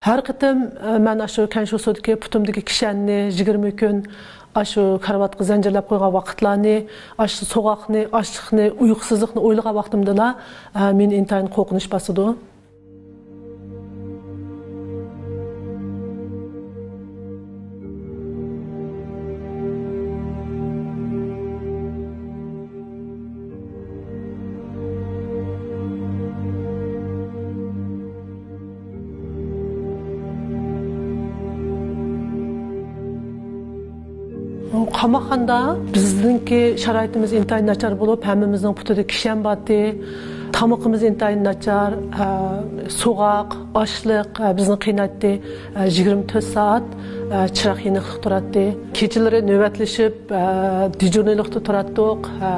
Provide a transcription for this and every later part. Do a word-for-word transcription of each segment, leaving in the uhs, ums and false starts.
ھەر قېتىم، ئە، مەن ئاشۇ كەنشۇسۇدىكى پۇتۇمدىكى كىشەننى يىگىرمە كۈن ئاشۇ كارىۋاتقا زەنجىرلەپ قويغان ۋاقىتلارنى، ئاشۇ سوغۇقنى، ئاچلىقنى، ئۇيقۇسىزلىقنى ئويلىغان ۋاقتىمدىلا، ئە، مېنى ئىنتايىن قورقۇنچ باسىدۇ. قاماقخانىدا بىزنىڭكى شارائىتىمىز ئىنتايىن ناچار بولۇپ، ھەممىمىزنىڭ پۇتىدا كىشەن بارتى، تامىقىمىز ئىنتايىن ناچار، ئە، سوغۇق، ئاچلىق، ئە، بىزنى قىينايتتى. ئە، يىگىرمە تۆت سائەت، ئە، چىراغ يېنىقلىق تۇراتتى. كېچىلىرى نۆۋەتلىشىپ، ئە، دېجۇرنىيلىقتا تۇراتتۇق. ئە،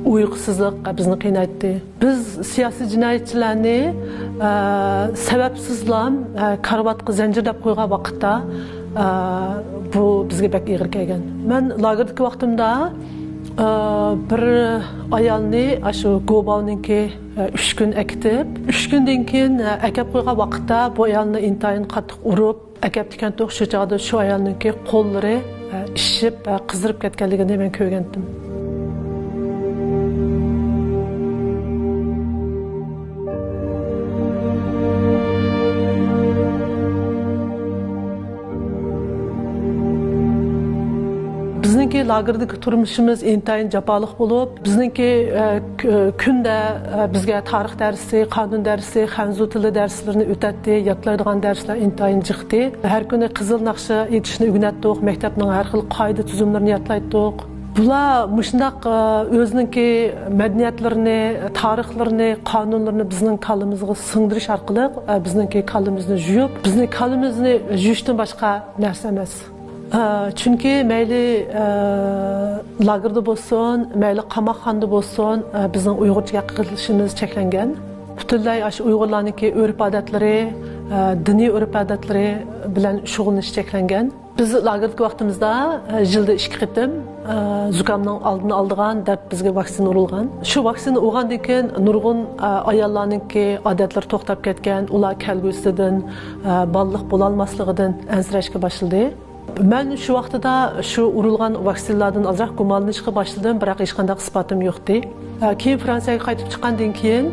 ئۇيقۇسىزلىق، ئە، بىزنى قىينايتتى. بىز سىياسىي جىنايەتچىلەرنى، ئە، سەۋەبسىزلا، ئە، كارىۋاتقا زەنجىرلەپ قويغان ۋاقىتتا، ئە، بۇ بىزگە بەك ئېغىر كەلگەن. مەن لاگېردىكى ۋاقتىمدا، ئە، بىر ئايالنى ئاشۇ گوباۋنىڭكى، ئە، ئۈچ كۈن ئەكېتىپ، ئۈچ كۈندىن كېيىن، ئە، ئەكەپ قويغان ۋاقىتتا بۇ ئايالنى ئىنتايىن قاتتىق ئۇرۇپ، ئەكەپتىكەنتۇق، شۇ چاغدا شۇ ئايالنىڭكى قوللىرى، ئە، ئىششىپ، ئە، قىزىرىپ كەتكەنلىكىنى مەن كۆرگەنتىم. بىزنىڭكى لاگېردىكى تۇرمۇشىمىز ئىنتايىن جاپالىق بولۇپ، بىزنىڭكى، ئە، كۈ-، كۈندە، ئە، بىزگە تارىخ دەرسى، قانۇن دەرسى، خەنزۇ تىلى دەرسلىرىنى ئۆتەتتى، يادلايدىغان دەرسلەر ئىنتايىن جىقتى. ھەر كۈنى قىزىل ناخشا ئېيتىشنى ئۆگىنەتتۇق، مەكتەپنىڭ ھەر خىل قائىدە تۈزۈملىرىنى يادلايتتۇق. بۇلار مۇشۇنداق، ئە، ئۆزىنىڭكى مەدەنىيەتلىرىنى، تارىخلىرىنى، قانۇنلىرىنى بىزنىڭ كاللىمىزغا سىڭدۈرۈش ئارقىلىق، ئە، بىزنىڭكى كاللىمىزنى يۇيۇپ، بىزنىڭ كاللىمىزنى يۇيۇشتىن باشقا نەرسە ئەمەس. ئە، چۈنكى مەيلى، ئە، لاگېردا بولسۇن، مەيلى قاماقخانىدا بولسۇن، ئە، بىزنىڭ ئۇيغۇرچە گەپ قىلىشىمىز چەكلەنگەن. پۈتۈنلەي ئاشۇ ئۇيغۇرلارنىڭكى ئۆرپ-ئادەتلىرى، ئە، دىنىي ئۆرپ-ئادەتلىرى بىلەن شۇغۇللىنىش چەكلەنگەن. بىز لاگېردىكى ۋاقتىمىزدا، ئە، يىلدا ئىككى قېتىم، ئە، زۇكامنىڭ ئالدىنى ئالىدىغان دەپ بىزگە ۋاكسىنا ئۇرۇلغان. شۇ ۋاكسىنا ئۇرغاندىن كېيىن نۇرغۇن، ئە، ئاياللارنىڭكى ئادەتلىرى توختاپ كەتكەن، ئۇلار كەلگۈسىدىن، ئە، بالىلىق بولالماسلىقىدىن ئەنسىرەشكە باشلىدى. مەن شۇ ۋاقتىدا شۇ ئۇرۇلغان ۋاكسىنىلاردىن ئازراق گۇمانلىنىشقا باشلىدىم، بىراق ھېچقانداق ئىسپاتىم يوقتى. ئە، كېيىن فرانسىيەگە قايتىپ چىققاندىن كېيىن،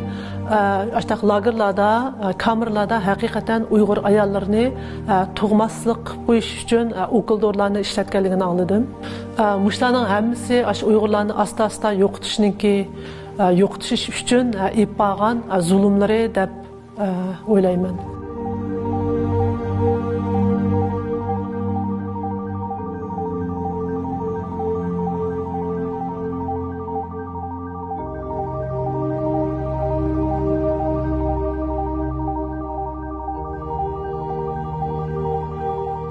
ئە، ئاشۇنداق لاگېرلاردا، ئە، كامېرلاردا ھەقىقەتەن ئۇيغۇر ئاياللىرىنى، ئە، تۇغماسلىق قىلىپ قويۇش ئۈچۈن، ئە، ئوكۇل دورىلارنى ئىشلەتكەنلىكىنى ئاڭلىدىم. ئە، مۇشۇلارنىڭ ھەممىسى ئاشۇ ئۇيغۇرلارنى ئاستا-ئاستا يوقىتىشنىڭكى، ئە، يوقىتىش ئۈچۈن، ئە، ئېلىپ بارغان، ئە، زۇلۇملىرى دەپ ئە، ئويلايمەن.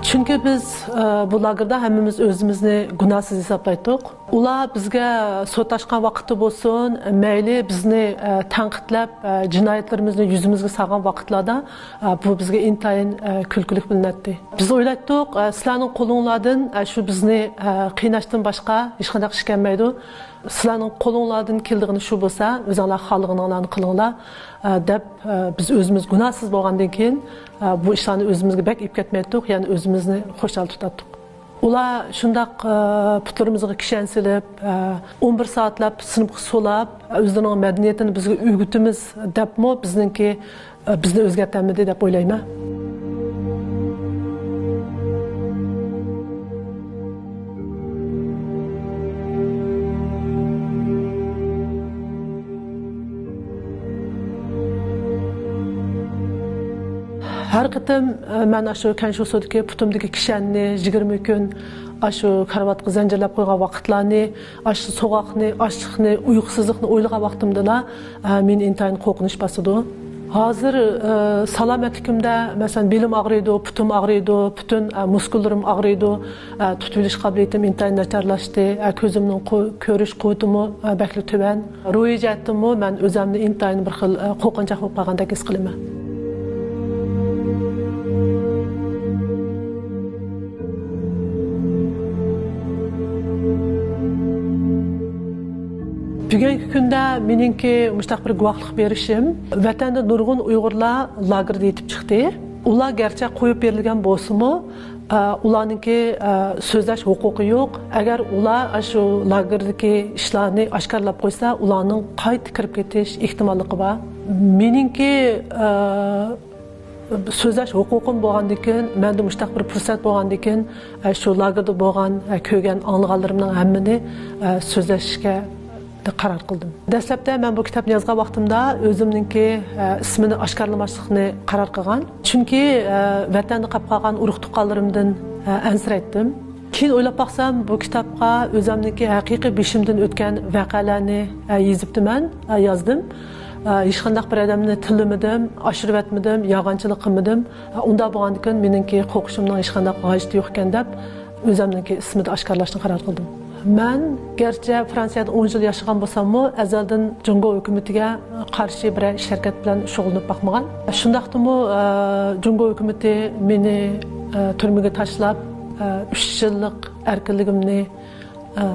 چۈنكى بىز، ئە، بۇ لاگېردا ھەممىمىز ئۆزىمىزنى گۇناھسىز ھېسابلايتتۇق. ئۇلار بىزگە سوت ئاچقان ۋاقىتتا بولسۇن، مەيلى بىزنى، ئە، تەنقىدلەپ، ئە، جىنايەتلىرىمىزنى يۈزىمىزگە سالغان ۋاقىتلاردا، ئە، بۇ بىزگە ئىنتايىن، ئە، كۈلكىلىك بىلىنەتتى. بىز ئويلايتتۇق، ئە، سىلەرنىڭ قولۇڭلاردىن، ئە، شۇ بىزنى، ئە، قىيناشتىن باشقا ھېچقانداق ئىش كەلمەيدۇ. سىلەرنىڭ قولۇڭلاردىن كېلىدىغىنى شۇ بولسا، ئۆزۈڭلار خالىغىنىڭلارنى قىلىڭلار، ئە، دەپ، ئە، بىز ئۆزىمىز گۇناھسىز بولغاندىن كېيىن، ئە، بۇ ئىشلارنى ئۆزىمىزگە بەك ئېلىپ كەتمەيتتۇق، يەنى ئۆزىمىزنى خۇشال تۇتاتتۇق. ئۇلار شۇنداق، ئە، پۇتلىرىمىزغا كىشەن سېلىپ، ئە، ئون بىر سائەتلەپ سىنىپقا سولاپ، ئۆزلىرىنىڭ مەدەنىيىتىنى بىزگە ئۆگىتىمىز دەپمۇ بىزنىڭكى، ئە، بىزنى ئۆزگەرتەلمىدى دەپ ئويلايمەن. ھەر قېتىم، ئە، مەن ئاشۇ كەنشۇسۇدىكى پۇتۇمدىكى كىشەننى يىگىرمە كۈن ئاشۇ كارىۋاتقا زەنجىرلەپ قويغان ۋاقىتلارنى، ئاشۇ سوغۇقنى، ئاچلىقنى، ئۇيقۇسىزلىقنى ئويلىغان ۋاقتىمدىلا، ئە، مېنى ئىنتايىن قورقۇنچ باسىدۇ. ھازىر، ئە، سالامەتلىكىمدە، مەسىلەن، بېلىم ئاغرىيدۇ، پۇتۇم ئاغرىيدۇ، پۈتۈن، ئە، مۇسكۇللىرىم ئاغرىيدۇ، ئە، تۇتۇۋېلىش قابىلىيىتىم ئىنتايىن ناچارلاشتى، ئە، كۆزۈمنىڭ قو-، كۆرۈش قۇۋۋىتىمۇ، ئە، بەكلا تۆۋەن. روھىي جەھەتتىنمۇ مەن ئۆزۈمنى ئىنتايىن بىر خىل، ئە، قورقۇنچاق بولۇپ قالغاندەك ھېس قىلىمەن. بۈگۈنكى كۈندە مېنىڭكى مۇشۇنداق بىر گۇۋاھلىق بېرىشىم، ۋەتەندە نۇرغۇن ئۇيغۇرلار لاگېردا يېتىپ چىقتى. ئۇلار گەرچە قويۇپ بېرىلگەن بولسىمۇ، ئە، ئۇلارنىڭكى، ئە، سۆزلەش ھوقۇقى يوق. ئەگەر ئۇلار شۇ لاگېردىكى ئىشلارنى ئاشكارىلاپ قويسا، ئۇلارنىڭ قايتا كىرىپ كېتىش ئېھتىماللىقى بار. مېنىڭكى، ئە، سۆزلەش ھوقۇقۇم بولغاندىكىن، مەندە مۇشتاق بىر پۇرسەت بولغاندىكىن، ئە، شۇ لاگېردا بولغان، ئە، كۆرگەن، ئاڭلىغانلىرىمنىڭ ھەممىنى، ئە، سۆزلەشكە قارار قىلدىم. دەسلەپتە مەن بۇ كىتابنى يازغان ۋاقتىمدا ئۆزۈمنىڭكى، ئە، ئىسمىنى ئاشكارىلىماسلىقنى قارار قىلغان. چۈنكى، ئە، ۋەتەندە قاپ قالغان ئۇرۇق-تۇغقانلىرىمدىن، ئە، ئەنسىرەيتتىم. كېيىن ئويلاپ باقسام، بۇ كىتابقا ئۆزۈمنىڭكى ھەقىقىي بېشىمدىن ئۆتكەن ۋەقەلەرنى، ئە، يېزىپتىمەن، ئە، يازدىم. ئە، ھېچقانداق بىر ئادەمنى تىللىمىدىم، ئاشۇرۇۋەتمىدىم، يالغانچىلىق قىلمىدىم. ئە، ئۇنداق بولغاندىكىن مېنىڭكى قورقۇشۇمنىڭ ھېچقانداق ھاجىتى يوق ئىكەن دەپ، ئۆزۈمنىڭكى ئىسمىدا ئاشكارىلاشنى قارار قىلدىم. مەن گەرچە فرانسىيەدە ئون يىل ياشىغان بولساممۇ، ئەزەلدىن جۇڭگو ھۆكۈمىتىگە قارشى بىرەر ئىش-ھەرىكەت بىلەن شۇغۇللىنىپ باقمىغان. شۇنداقتىمۇ، ئە، جۇڭگو ھۆكۈمىتى مېنى، ئە، تۈرمىگە تاشلاپ، ئە، ئۈچ يىللىق ئەركىنلىكىمنى، ئە،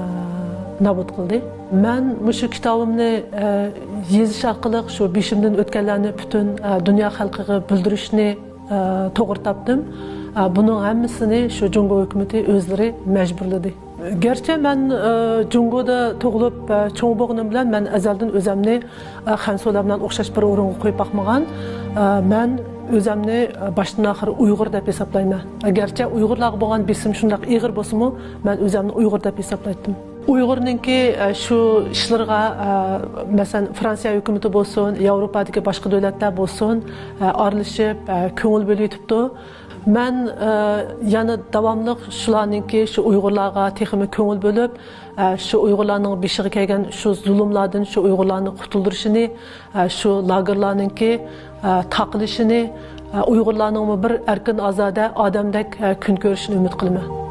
نابۇت قىلدى. مەن مۇشۇ كىتابىمنى، ئە، يېزىش ئارقىلىق شۇ بېشىمدىن ئۆتكەنلەرنى پۈتۈن، ئە، دۇنيا خەلقىگە بىلدۈرۈشنى، ئە، توغرا تاپتىم. ئە، بۇنىڭ ھەممىسىنى شۇ جۇڭگو ھۆكۈمىتى ئۆزلىرى مەجبۇرلىدى. گەرچە مەن، ئە، جۇڭگودا تۇغۇلۇپ، ئە، چوڭ بولغىنىم بىلەن مەن ئەزەلدىن ئۆزەمنى، ئە، خەنسۇلار بىلەن ئوخشاش بىر ئورۇنغا قويۇپ باقمىغان. ئە، مەن ئۆزەمنى، ئە، باشتىن ئاخىر ئۇيغۇر دەپ ھېسابلايمەن. ئە، گەرچە ئۇيغۇرلارغا بولغان بېسىم شۇنداق ئېغىر بولسىمۇ، مەن ئۆزەمنى ئۇيغۇر دەپ ھېسابلايتتىم. ئۇيغۇرنىڭكى، ئە، شۇ ئىشلىرىغا، ئە، مەسىلەن، فرانسىيە ھۆكۈمىتى بولسۇن، ياۋروپادىكى باشقا دۆلەتلەر بولسۇن، ئە، ئارىلىشىپ، ئە، كۆڭۈل بۆلۈۋېتىپتۇ. مەن، ئە، يەنە داۋاملىق شۇلارنىڭكى شۇ ئۇيغۇرلارغا تېخىمۇ كۆڭۈل بۆلۈپ، ئە، شۇ ئۇيغۇرلارنىڭ بېشىغا كەلگەن شۇ زۇلۇملاردىن شۇ ئۇيغۇرلارنى قۇتۇلدۇرۇشىنى، ئە، شۇ لاگېرلارنىڭكى، ئە، تاقىلىشىنى، ئە، ئۇيغۇرلارنىڭمۇ بىر ئەركىن ئازادە ئادەمدەك، ئە، كۈن كۆرۈشىنى ئۈمىد قىلىمەن.